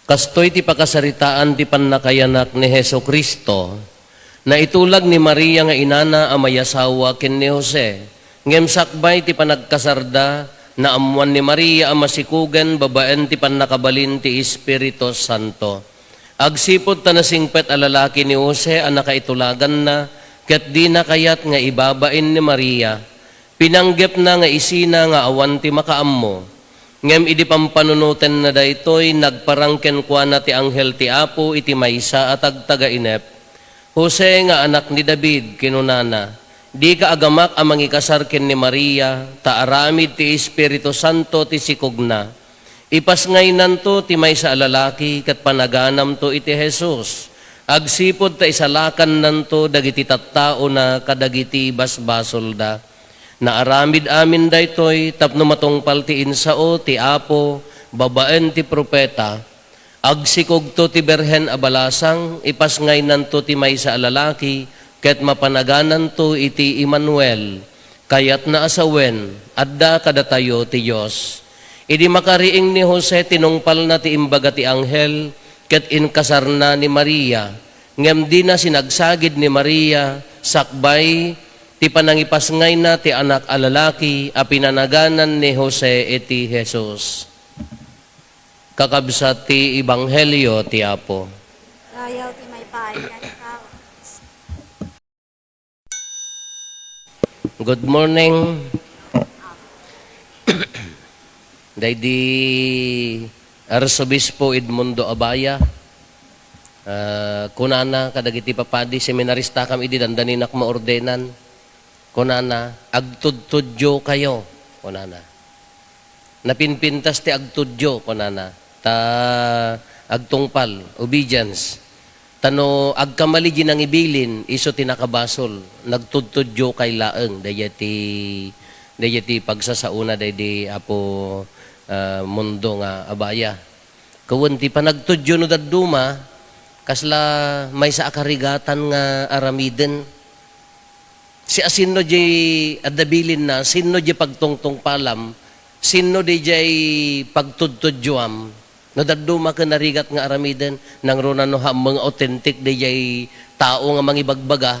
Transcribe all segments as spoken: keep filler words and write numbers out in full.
Kastoy ti pakasaritaan ti pannakayanak ni Jesu-Cristo. Naitulag ni Maria nga inana a mayasawa ken ni Jose, ngem sakbay ti panagkasarda, naammoan ni Maria a masikogen babaen ti pannakabalin ti Espiritu Santo. Agsipud ta nasingpet a lalaki ni Jose a nakaitulaganna, ket dina kayat nga ibabain ni Maria, pinanggepna nga isina nga awan ti makaammo. Ngem idi pampanunotenna daytoy, nagparang kenkuana ti anghel ti Apo iti maysa a tagtagainep. "Jose nga anak ni David," kinunana, "dika agamak a mangikasar ken ni Maria, ta aramid ti Espiritu Santo ti sikogna. Ipasngaynanto ti maysa a lalaki ket panaganamto iti Jesus, agsipud ta isalakannanto dagiti tattaona kadagiti basbasolda." Naaramid amin daytoy tapno matungpal ti insao ti Apo babaen ti profeta. Agsikogto ti birhen a balasang, ipasngaynanto ti maysa a lalaki, ket mapanagananto iti Emmanuel. Kayatna a sawen, adda kadatayo ti Dios. Idi makariing ni Jose, tinungpalna ti imbaga ti anghel, ket inkasarna ni Maria. Ngem dina sinagsagid ni Maria sakbay ti panangipasngayna ti anak a lalaki a pinanaganan ni Jose iti Jesus. Kakabsat ti Ebanghelio ti Apo. Dayaw ti maipaay nga ikaw. Good morning. Daydi Arsobispo Edmundo Abaya, ah, kunana kadagiti papadi, seminaristakam idi dandaninak maordenan. Kunana, "Agtudtudyo kayo," kunana. Napinpintas ti agtudyo, kunana, ta agtungpal, obedience. Ta no agkamali di nangibilin, isu ti nakabasol, nagtudtudyo kay laeng, dayjay ti, dayjay ti pagsasaona daydi Apo, ah, Mundo nga Abaya. Kawen ti panagtudyo no dadduma, kasla maysa a karigatan nga aramiden. Siasino di adda bilinna, sino di pagtungtungpalam, sino di jay pagtudtudyoam. No dadduma ken narigat nga aramiden, nangruna no hammo nga authentic di jay tao nga mangibagbaga,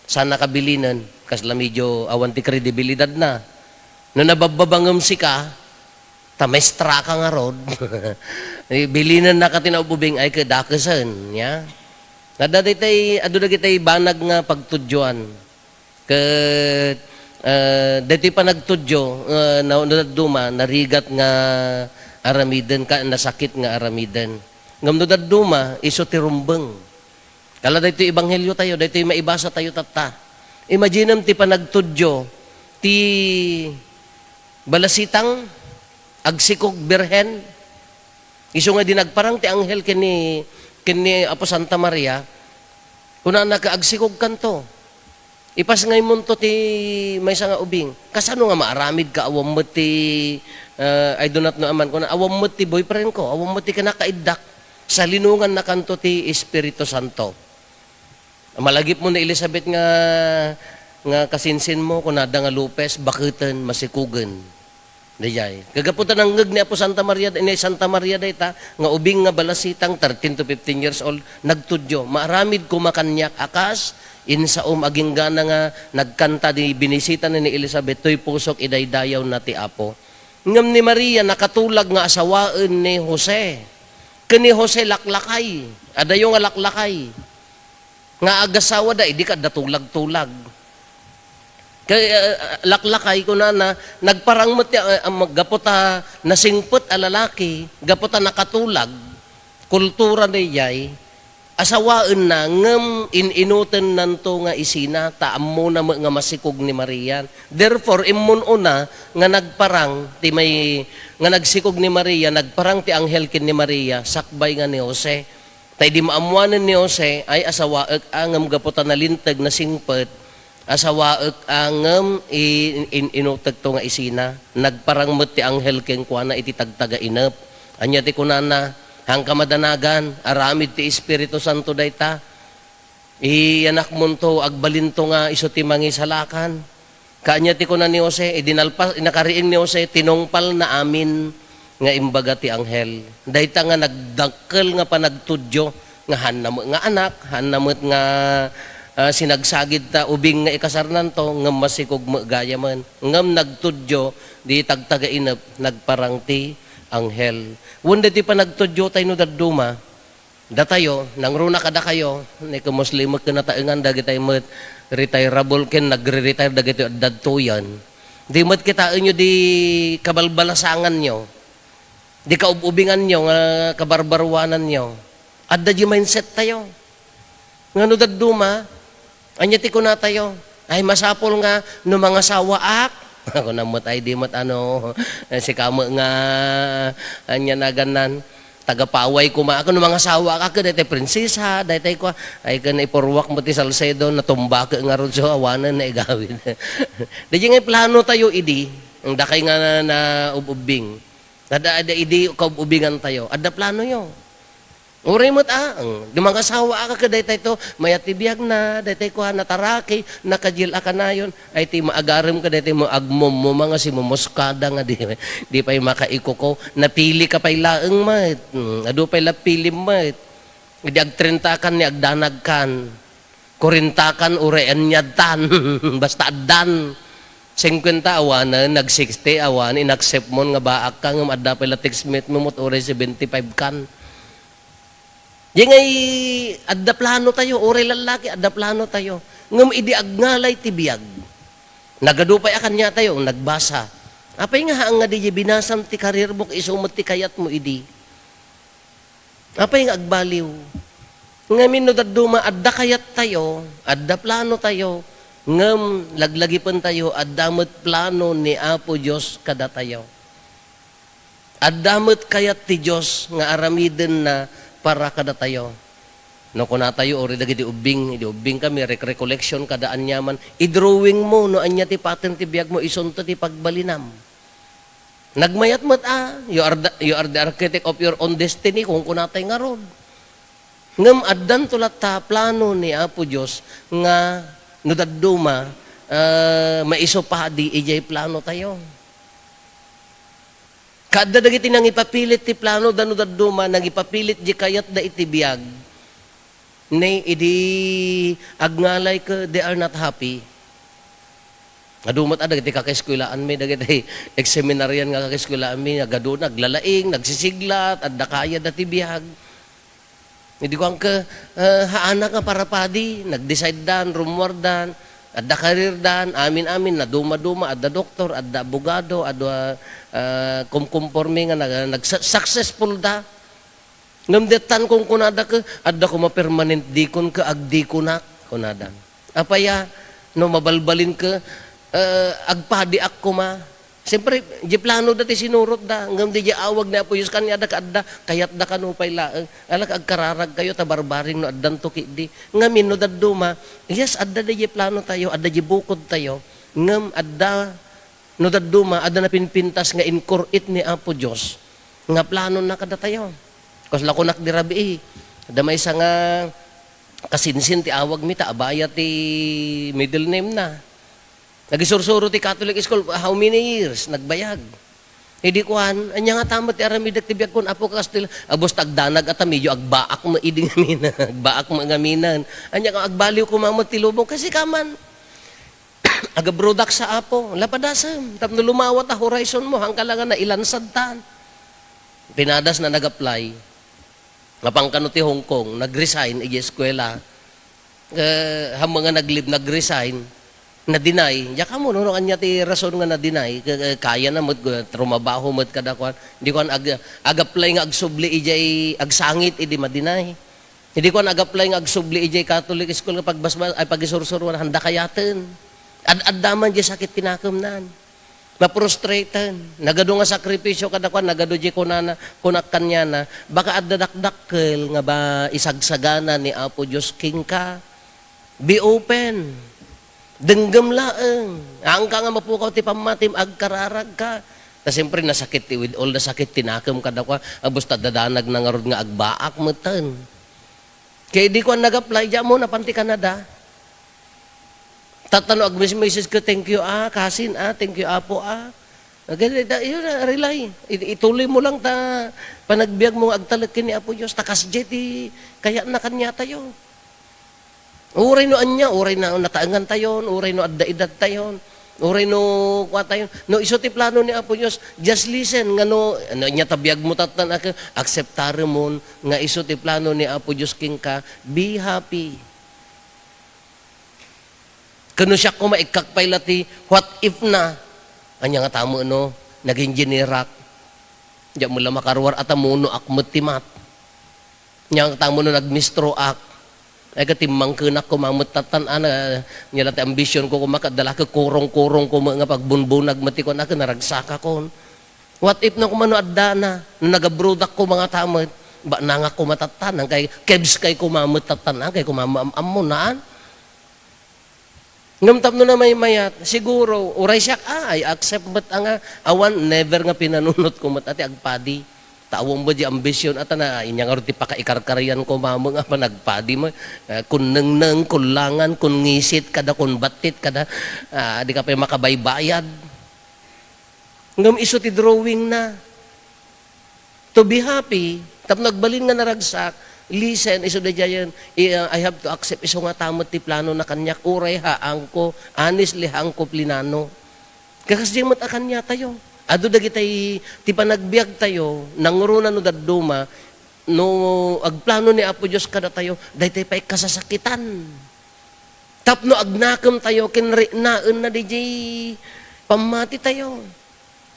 sana kabilinen, kasla medyo awan ti kredibilidadna. No nababbabangem sika, ta maestra ka ngarud. Eh, bilinennaka ti naububing ay kadakesen, ya. Adda daytay, adu dagitay banag nga pagtudyoan. Ket, eh, daytoy panagtudyo, eh, na, no dadduma, narigat nga aramiden, ka, nasakit nga aramiden. Ngem no dadduma, isu ti rumbeng. Kala daytoy ebanghelio tayo, daytoy maibasa tayo tatta. Imaginem ti panagtudyo, ti balasitang, agsikog, birhen. Isu nga di nagparang ti anghel ken ni, ken ni Apo Santa Maria, kunana ka, "Agsikogkanto. Ipasngaymonto ti maysa nga ubing." Kasano nga maaramid ka? Awan met ti, uh, I do not know, aman. Kuna, "Awan met ti boyfriend ko, awan met ti kinakaiddak." Salinongannakanto ti Espiritu Santo. Malagipmo ni Elizabeth nga, nga kasinsinmo, kunada nga Lopez, baketen, masikogen. Dayjay. Kagapu ta nangngeg ni Apo Santa Maria, ni Santa Maria dayta, nga ubing nga balasitang, thirteen to fifteen years old, nagtudyo, "Maaramid koma kaniak a kas insaom," agingga nga nagkanta di binisita ni, ni Elizabeth, "Toy pusok idaydayawna ti Apo." Ngem ni Maria, nakatulag nga asawaen ni Jose. Ken ni Jose, laklakay. Adayo nga laklakay. Nga agasawada, idi kadda tulag-tulag. Kay, ah, laklakay, kunana, nagparang met ti, ah, ah, gapu ta nasingpet a lalaki, gapu ta nakatulag, kultura dayjay, asawaenna, ngem in-inutennanto nga isina, ta ammona met nga masikog ni Maria. Therefore, immun-una nga nagparang ti may, nga nagsikog ni Maria, nagparang ti anghel ken ni Maria, sakbay nga ni Jose. Ta idi maammoanen ni Jose, ay, asawaek a ngem gapu ta nalinteg, nasingpet, asawaek a ngem i-, in-, inutekto nga isina. Nagparang met ti anghel kenkuana iti tagtagainep. Ania ti kunana? Haanka madanagan, aramid ti Espiritu Santo dayta. Iyanakmonto, agbalinto nga isu ti mangisalakan. Kaanya ti kuna ni Jose, idi nalpas, nakariing ni Jose, tinungpalna amin. nga imbaga ti anghel. Dayta nga nagdakkel nga panagtudyo nga haanna met nga anak, haanna met nga, ah, sinagsagid ta ubing nga ikasarnanto, ngem masikog met gayamen. Ngem nagtudyo, di tagtagainep, nagparang ti anghel. Wen daytoy panagtudyo tayo no dadduma, datayo, nangruna kadakayo, ni kumuslimek ken nataengan dagitay met retirable ken nagre-retire dagitoy adda tuyan. Di met kitaenyo di kabalbalasanganyo, di kaub-ubinganyo nga kabarbaruananyo. Adda di mindset tayo. Nga no dadduma, anya ti kunatayo? Ay, masapul nga no mangasawaak. Ako na met, ay, di met ano, eh, sika met nga, anya nagannan, tagapaway koma. Ako no mangasawaak, ket daytay prinsesa, daytay kua, ay, ken ipurruak met ti Salcedo, natumba ket ngarud, so, awanen na igawid. Daydi nga plano tayo idi, ang dakay nga na, na ub-ubbing. Adda, adda idi kaub-ubingan tayo. Adda plano yo. Uray met, ah, ang, di mangasawaak ket daytay to, mayat ti biagna, daytay kua, nataraki, nakajil a kanayon, ay ti maagarem ka, daytay mo agmommo, mga simumuskada nga di, di pay makaikuko, napili ka pay laeng met, hmm, adu pay la pilim met. Idi agtrintakan ni agdanagkan, kurintakan, uray anyadtan, basta addan. Singkwenta awanen, nag-sixty awan, inaccept mon nga baak ka, ngem adda pay la text mate mo, met uray seventy-five kan. Di ngay adda plano tayo, uray lallaki, adda plano tayo. Ngem idi agngalay ti biag, nagadu pay a kaniatayo, nagbasa. Apay nga haan nga di binasam ti career mo, isu met ti kayat mo idi? Apay nga agbaliw? Ngamin no dadduma, adda kayat tayo, adda plano tayo, ngem laglagipen tayo, adda met plano ni Apo Dios kadatayo. Adda met kayat ti Dios nga aramidenna para kadatayo. No kunatayo, uri dagiti ubbing, idi ubbing kami, rek-, recollection kada aniaman, i-drawing mo no ania ti pattern ti biag mo, isunto ti pagbalinam. Nagmayat met a, "You are the, you are the architect of your own destiny," kunkunatay ngarud. Ngem addanto latta plano ni Apo Dios nga no dadduma, ah, maisu padi idiay plano tayo. Kaadda dagiti nangipapilit ti plano da no dadduma, nangipapilit di kayatda iti biag. Ne, idi agngalay ket they are not happy. Adu met a dagiti kakaeskuelaan mi, dagiti ex-seminarian nga kakaeskuelaan mi, nagadu, naglalaing, nagsisiglat, adda kayatda ti biag. Idi kuan ket, eh, haanak nga parapadi, nag-decide dan, rummuar dan, adda career dan, amin-amin, naduma-duma, adda doktor, adda abogado, adda, ah, kumkumporme nga nag-, nag-, successful da. Ngem dettan kunkunada ket, "Adda koma permanent deacon ket agdeaconak," kunada. "Apay a, no mabalbalin ket, eh, agpadiak koma?" Siyempre, di plano da ti sinurot da. Ngem di, di awag ni Apo Dios kaniada ket adda, kayat da kano pay laeng. Ala, agkararag kayo, ta barbareng no addanto ketdi. Ngamin, no dadduma, yes, adda di plano tayo, adda di bukod tayo. Ngem adda No dadduma, adda napinpintas nga inkur-it ni Apo Dios nga planonna kadatayo. Kasla kunak di rabii, adda maysa nga kasinsin ti awag mi ta Abaya ti middle name na. Nagisursuro ti Catholic school, how many years? Nagbayag. Idi kuan, ania nga ta met ti aramidek ti biag kon Apo Kastil, abus ta agdanag a ta, medyo agbaak met idi ngamin, agbaak met ngamin. Ania nga agbaliw koma met ti lubong, kasi kaman, Agabrodak sa Apo, lapadasem, tapno lumawat a horizon mo, hangka la nga nailansadtan. Pinadas na nag-apply. Mapan kano ti Hong Kong, nag-resign, iti eskwela. Eh, hammo nga nag-leave, nag-resign, na-deny. Diak ammo, no, no, anya ti rason nga na-deny. Ka-, ka-, kaya na, met, eh, trumabaho, met, kada kuan. Di kuan, ag-, ag-apply nga agsubli, ijay agsangit, idi ma-deny. Idi kuan, ag-apply nga agsubli idiay Catholic school nga pagbasbas-, ay, pagisursuruan, handa kayaten. Ad-adda man diay sakit ti nakemnan. Ma-frustraten. Nagadu nga sakripisyo kada kuan, nagadu diay kunana, kunak kaniana, baka adda dakdakkel nga ba isagsagana ni Apo Dios kenka. Be open. Denggem laeng. Haanka nga mapukaw ti pammatim, agkararagka. Ta siyempre, nasakit ti, with all the sakit ti nakem kadakuan, abus ta dadanag na ngarud nga agbaak metten. Kaya di kuan nag-apply, diak ammo, napan ti Canada. Tatta no agmesmesej ka, "Thank you, ah, kasin, ah, thank you, apo, ah." Agay, da, iyo na, rely. I-, ituloy mo lang ta panagbiag mo nga agtalek ken ni Apo Dios, ta kasdiay ti kayatna kaniatayo. Uray no ania, uray na nataengan tayon, uray no adda edad tayon, uray no kua tayon. No isu ti plano ni Apo Dios, just listen, nga no, no ania ta biag mo tattan-ak, akseptaremon nga isu ti plano ni Apo Dios kenka, be happy. Ken no siak koma, ikkak pay la ti what if na. Ania nga tamo no, nag-engineerak. Diak met la makaruar a ta munoak met ti math. Ania nga tamo no nagmistroak. Ay, katimmangkenak koma met tattan-, ana, ania la ti ambition ko koma, ket dala ket kurong-kurong koma nga pagbunbunag met ti kuan, a, ket naragsakakon. What if no koma no addana, no nagabrodak koma nga tamet, ba, nangak koma tattan, kay kebs kay koma met tattan, kay koma am-, ammo naan. Ngem tapno namaymayat, siguro, uray siak, ah, I accept met a nga, awan, never nga pinanunot ko met a ti agpadi. Ta awan ba di ambition, ata na, inya nga ti pakaikarkarian ko, mamo nga panagpadi mo, eh, kun nengneng, kun langan, kun ngisit, kada kun battit, kada, ah, di ka pay makabaybayad. Ngem isu ti drawing na. To be happy, tapno agbalin nga naragsak, listen, isu daydiayen, i-, uh, I have to accept isu nga ta met ti plano na kaniak, uray haangko, honestly, haangko plinano. Kakasdiay met a kaniatayo. Adu dagitay ti panagbiagtayo, nangruna no dadduma, no agplano ni Apo Dios kadatayo, daytay pay kasasakitan. Tapno agnakemtayo ken riknaenna diay pammatitayo.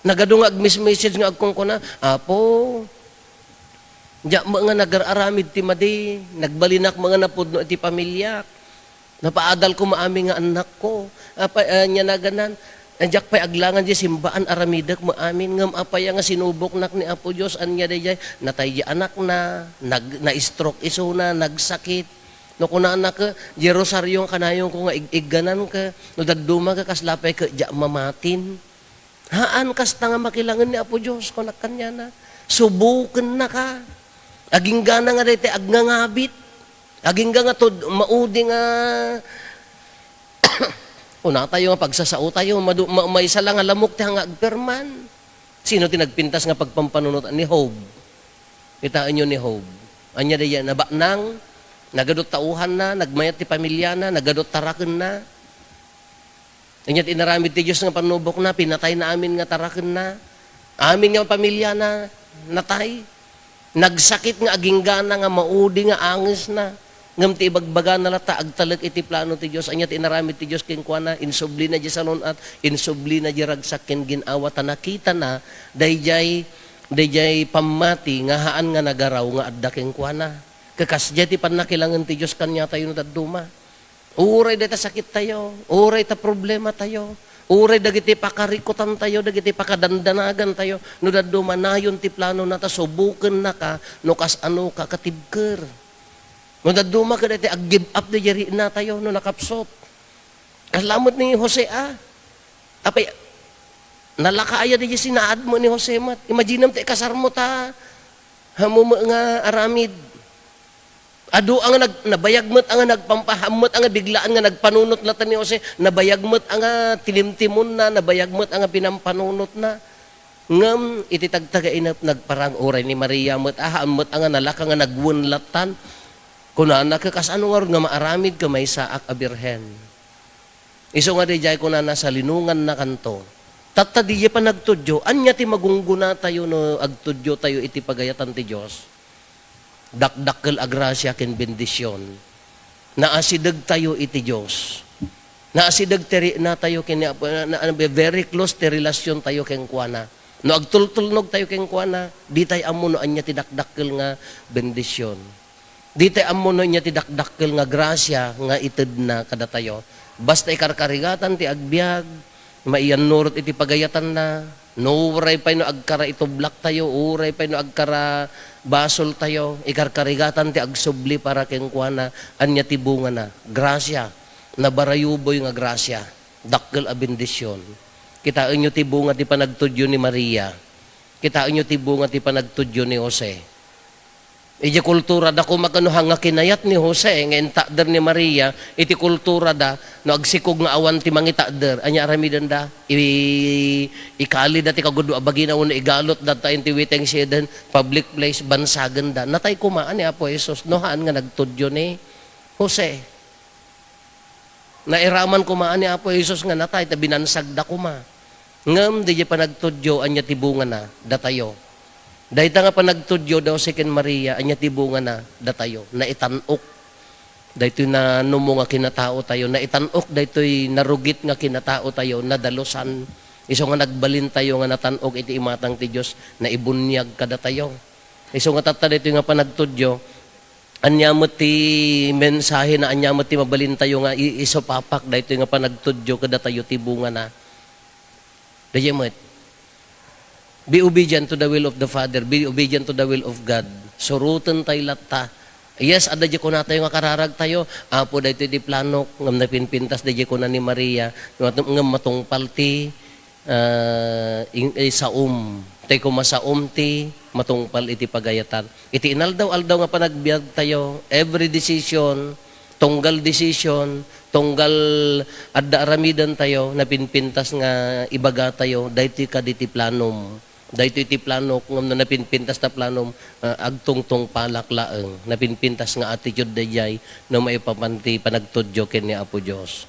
Nagadu nga agmes-message nga agkunkuna, "Apo, diak met nga nagar-aramid ti madi, nagbalinak met nga napudno iti pamiliak. Napaadal ko met amin nga annakko. Apa, ah, ania naganan? Ah, diak pay aglangan diay simbaan, aramidek met amin. Ngem apay nga sinuboknak ni Apo Dios, ania daydiay? Natay diay anakna, nag-, na-stroke isuna, nagsakit." No kunana ket, "Diay rosario nga kanayonko nga ig-igganan ket, no dadduma ket kasla pay ket diak mamatin." Haan kasta nga makilangen ni Apo Dios, kunak kaniana. Subokennaka. Aginggana nga daytoy agngangabit. Agingga nga tud-, maudi nga kunatayo nga pagsasaotayo, madu-, ma-, maysa la nga lamok ti nga agperman. Sino ti nagpintas nga pagpampanunot? Ni Job. Kitaenyo ni Job. Ania daydiay, nabaknang, nagadot tauhanna, nagmayat ti pamiliana, nagadot tarakenna. Ania ti inaramid ti Dios nga panubokna, pinatayna amin nga tarakenna. Amin nga pamiliana, natay. Nagsakit nga aginggana nga maudi nga angesna. Ngem ti ibagbagana latta, agtalek iti plano ti Dios. Ania ti inaramid ti Dios kenkuana? Insublina diay sanun-at, insublina diay ragsak ken gin-awa, ta nakitana daydiay, daydiay pammati nga haan nga nagaraw nga adda kenkuana. Ket kasdiay ti pannakilangen ti Dios kaniatayo no dadduma. Uray dayta sakittayo, uray ta problematayo, uray dagiti pakarikutantayo, dagiti pakadandanagantayo, no dadduma nayon ti planona ta subokennaka no kasano ka katibker. No dadduma ket dayta ag-give up daydiay riknatayo no nakapsut. Kasla met ni Jose a. Apay, nalaka aya daydiay sinaad mo ni Jose met. Imaginem ti ikasarmo ta, haanmo met nga aramid. Adu a nga nag-, nabayag met a nga nagpampahammet a nga biglaan nga nagpanunot latta ni Jose, nabayag met a nga tinimtimonna, nabayag met a nga pinampanunotna. Ngem iti tagtagainep nagparang uray ni Maria met, a, haan met a nga nalaka nga nagwen lattan. Kunana, "Ket kasano ngarud nga maaramid ket maysaak a birhen?" Isu nga daydiay kunana, salinongannakanto. Tatta, daydiay panagtudyo, ania ti magunggonatayo no agtudyotayo iti pagayatan ti Dios? Dakdakkel a grasia ken bendision. Naasidegtayo iti Dios. Naasideg ti riknatayo ken ni Apo, na, na, very close ti relasiontayo kenkuana. No agtultulnogtayo kenkuana, ditay ammo no ania ti dakdakkel nga bendision. Ditay ammo no ania ti dakdakkel nga grasia nga itedna kadatayo. Basta ikarkarigatan ti agbiag, maiyannurot iti pagayatanna, no uray pay no agkaraitublaktayo, uray pay no agkarabasoltayo, ikarkarigatan ti agsubli para kenkuana, ania ti bungana? Grasia, nabarayuboy nga grasia, dakkel a bendision. Kitaenyo ti bunga ti panagtudyo ni Maria. Kitaenyo ti bunga ti panagtudyo ni Jose. Idiay kulturada koma, kano, haan nga kinayat ni Jose nga intakder ni Maria, iti kulturada, no agsikog nga awan ti mangitakder, ania aramidenda? I-, ikalida ti kagudua bagina wenno igalotda ta iti waiting shed, public place, bansagenda. Natay koma ni Apo Jesus no haan nga nagtudyo ni Jose. Nairaman koma ni Apo Jesus nga natay, ta binansagda koma. Ngem diay panagtudyo, ania ti bungana? Datayo. Dayta nga panagtudyo da Jose ken Maria, ania ti bungana? Datayo. Naitan-ok. Daytoy nanumo nga kinataotayo. Naitan-ok daytoy narugit nga kinataotayo, nadalusan. Isu nga nagbalintayo nga natan-ok iti imatang ti Dios, naibuniag kadatayo. Isu nga tatta daytoy nga panagtudyo, ania met ti mensahena, ania met ti mabalintayo nga i-, isupapak daytoy nga panagtudyo kadatayo ti bungana. Daydiay met. Be obedient to the will of the Father. Be obedient to the will of God. Suroten tayo latta. Yes, adda diay kunatayo nga kararagtayo, "Apo, daytoy ti planok," ngem napinpintas daydiay kuna ni Maria, ngem matungpal ti, ah, ing-, eh, saom. Tay koma saom ti matungpal iti pagayatan. Iti inaldaw-aldaw nga panagbiagtayo, every decision, tunggal decision, tunggal adda aramidantayo, napinpintas nga ibagatayo, "Daytoy kadi ti planom. Daytoy ti planok," ngem no napinpintas ta planom, ah, agtungtungpalak laeng. Napinpintas nga attitude daydiay no maipapan ti panagtudyo ken ni Apo Dios.